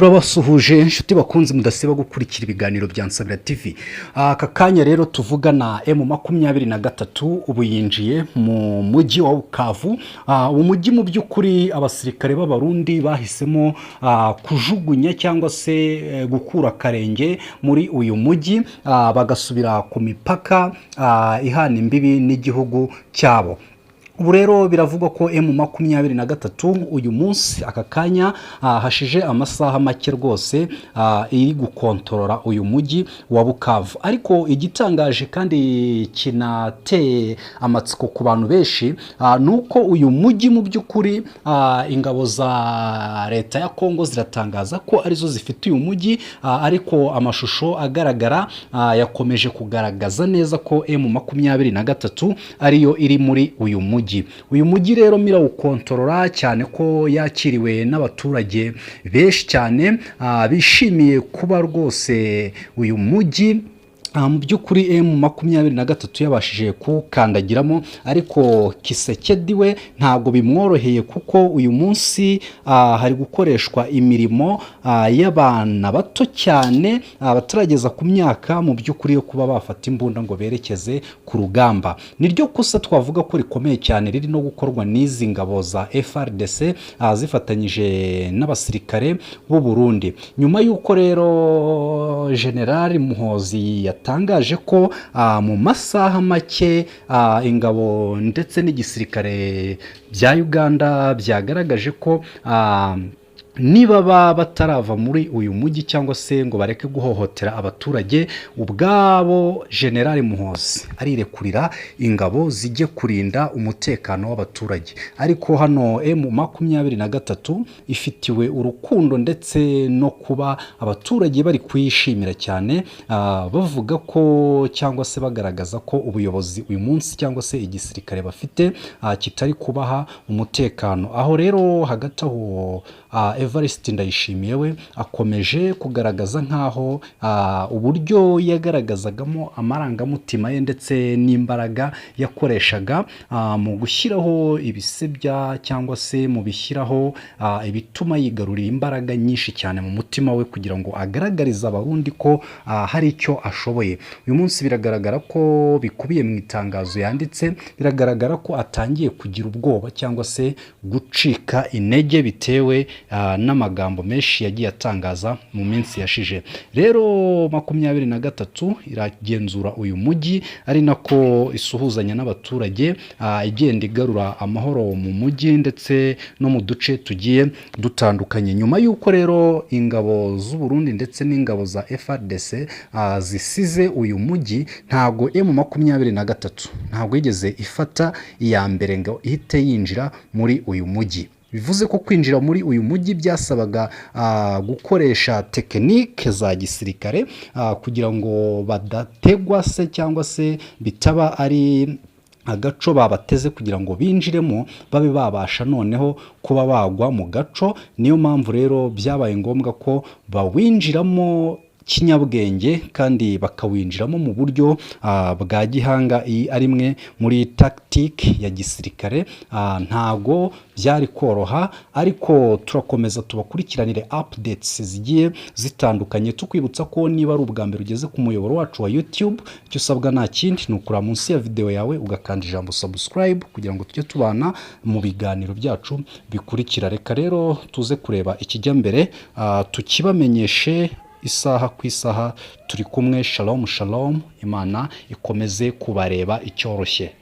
Turabasuhuje inshuti bakunze mudasiba gukurikira ibiganiro bya Nsabira TV. Aka kanya rero tuvugana, M23 ubu yinjiye mu mujyi wa Bukavu. Uwo mujyi mu by'ukuri abasirikare b'Abarundi bahisemo kujugunya cyangwa se gukura akarenge muri uyu mujyi, bagasubira ku mipaka ihana imbibi n'igihugu cyabo. Ubu rero biravugwa ko M23 uyu munsi, aka kanya, hashije amasaha make rwose, iri gukontorora uyu mujyi wa Bukavu. Ariko igitangaje kandi kinateye amatsiko ku bantu benshi ni uko uyu mujyi mu by'ukuri ingabo za leta ya Kongo ziratangaza ko arizo zifite uyu mujyi, ariko amashusho agaragara yakomeje kugaragaza neza ko M23 ariyo iri muri uyu mujyi. Uyu mujyi rero mirawukontorora, cyane ko yakiriwe n'abaturage benshi cyane bishimiye kuba rwose uyu mujyi mu by'ukuri M23 yabashije kuwukandagiramo. Ariko Tshisekedi we ntabwo bimworoheye, kuko uyu munsi hari gukoreshwa imirimo y'abana bato cyane batarageza ku myaka mu by'ukuri yo kuba bafata imbunda ngo berekeze ku rugamba. Niryo kosa twavuga ko rikomeye cyane riri no gukorwa n'izi ngabo za FARDC zifatanyije n'abasirikare b'u Burundi, nyuma y'uko rero General Muhozi yatangaje ko mu masaha make ingabo ndetse n'igisirikare bya Uganda byagaragaje ko niba baba batarava muri uyu mujyi cyangwa se ngo bareke guhohotera abaturage, ubwabo General Muhozi arirekurira ingabo zijye kurinda umutekano w'abaturage. Ariko hano M23 ifitiwe urukundo ndetse no kuba abaturage bari kuyishimira cyane, bavuga ko cyangwa se bagaragaza ko ubuyobozi uyu munsi cyangwa se igisirikare bafite kitari kubaha umutekano. Aho rero hagati aho, Evariste Ndayishimiye we akomeje kugaragaza nk'aho uburyo yagaragazagamo amarangamutima ye ndetse n'imbaraga yakoreshaga mu gushyiraho ibisebya cyangwa se mu bishyiraho ibituma yigarurira imbaraga nyinshi cyane mu mutima we kugira ngo agaragarize Abarundi ko hari icyo ashoboye, uyu munsi biragaragara ko bikubiye mu itangazo yanditse, biragaragara ko atangiye kugira ubwoba cyangwa se gucika intege bitewe n'amagambo menshi yagiye atangaza mu minsi yashije. Rero 23 iragenzura uyu mujyi, ari nako isuhuzanya n'abaturage, igenda igarura amahoro mu mujyi ndetse no mu duce tugiye dutandukanye. Nyuma y'uko rero ingabo z'u Burundi ndetse n'ingabo za FARDC zisize uyu mujyi, ntabwo M23 ntabwo yigeze ifata iya mbere ngo ihite yinjira muri uyu mujyi. Bivuze ko kwinjira muri uyu mujyi byasabaga gukoresha tekinike za gisirikare kugira ngo badategwa se cyangwa se bitaba ari agaco babateze kugira ngo binjiremo, babe babasha noneho kuba bagwa mu gaco. Niyo mpamvu rero byabaye ngombwa ko bawinjiramo kinyabwenge kandi bakawinjiramo mu buryo bwa gihanga. Iyi ari imwe muri tactique ya gisirikare. Ntago byari koroha, ariko turakomeza tubakurikiranire updates zigiye zitandukanye. Tukwibutsa ko niba ari ubwa mbere ugeze ku muyoboro wacu wa YouTube, icyo usabwa nta kindi ni ukureba munsi ya video yawe ugakanda ijambo "subscribe" kugira ngo tujye tubana mu biganiro byacu bikurikira. Reka rero tuze kureba ikijya mbere, tukibamenyeshe isaha ku isaha. Turi kumwe. Shalom shalom, Imana ikomeze kubareba icyoroshye.